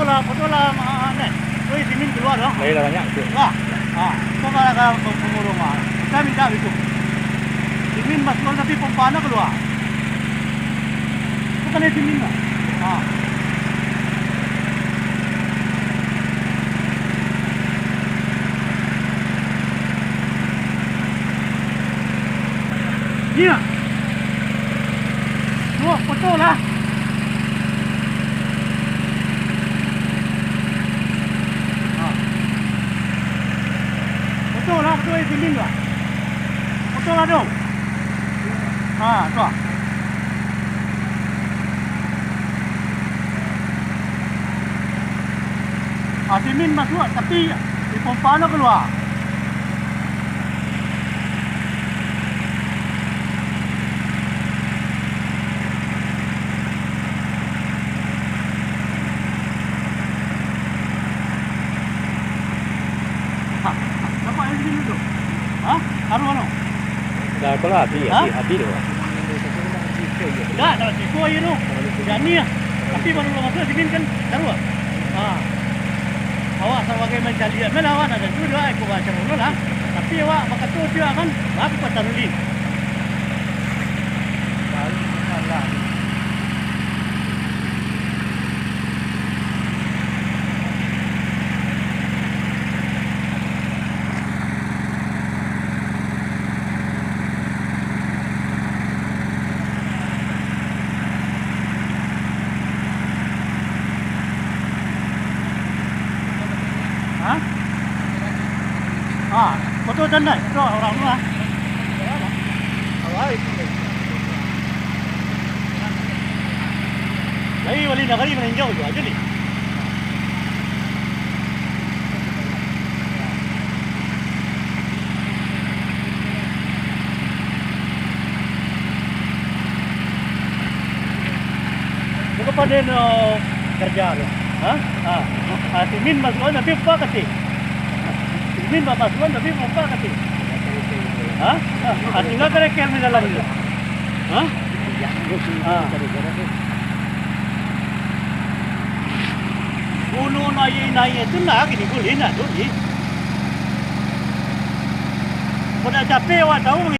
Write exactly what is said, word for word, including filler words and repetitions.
Lah, foto lah, ma-, nek. Oi, simin kalua doh. Lai lah banyak tu. Lah. Ha, kau kalau ka pe-, pemurung, ha. Kita minta itu. Simin masuak tapi pompa nak kalua. Bukan simin lah. Ha. Iya. Tuh, foto lah. Ha. Foto lah, foto yang simin lah. Foto lah dong. Ha, tu lah. Ha, simin masuak, tapi di pompa no kalua. Ha, nampak yang simin tu? Ha? Taruh no? Dah, kalau habis, ha? Habis, habis tu. Dah, dah siko aja tu. Jadi lah. Tapi baru lah masuk simin kan, taruh lah. Ha. Awak sabagai mancaliak, main awak nak tentu dia, ikut baca dulu lah. Tapi awak bakato tu kan, baru kau taruh lin. Baru salah. Ha? Ha, foto jandai, foto urang tu lah. Lai wali nagari maninjau tu aja ni. Bukan pada no kerja tu. Ha? Ha. Ha, simin masuak tapi pompa kati. Simin masuak tapi pompa kati. Ha? Ha, tinggal kerekel di dalam tu. Ha? Ha. Gunung naik-naik tu nak gini boleh nak tu ni. Kau nak capek awak tahu